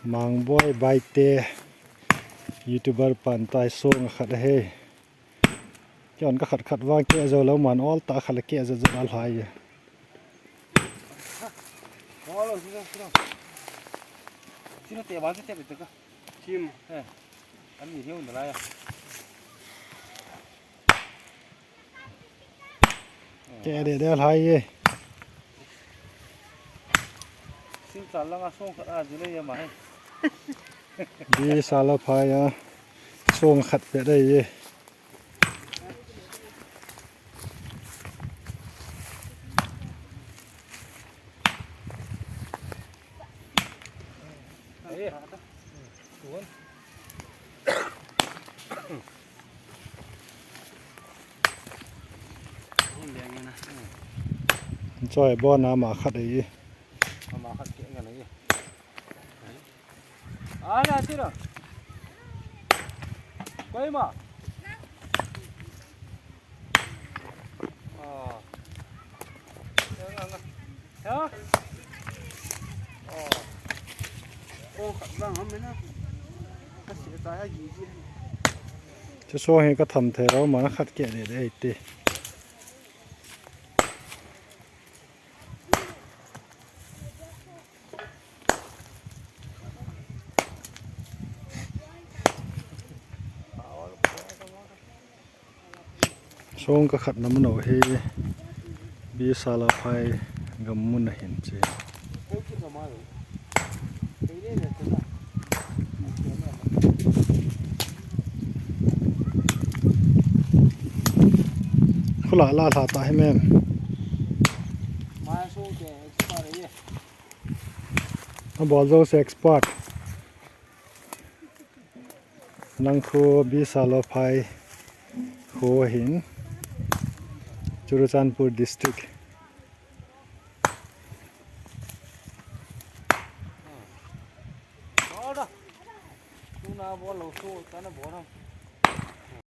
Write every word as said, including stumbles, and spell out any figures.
Mangboi Baite, YouTuber pan tai song khat ahi. Kei on ka khat khat vang keh jou lou man, ol ta khat le keh jat jat a lhai e. Sino te ba te te ka. Sim. Eh. Ani hiu na la ya. Keh de de lhai e. Sim sa langa song khat a ji le ya ma he. Bi sa la phai a song khat pe de ye. Choi bon ama khat ei. Ama khat keh ngan ei. Ala tira. Koima. Ah. Ha? Oh. Oh, khat lang ham na. Ka si ta ya gi gi. Chu song hi ka tham thei lou, mana khat keh de de te. Song ka khat na mun u hi Bi Sala phai gam mun a hin che. Khula la la ta hi mem. Abol jo se expert. Nang khu Bi Sala phai khu hin Churachandpur district. Bol da. Tuna bol lo so, tana bol ham.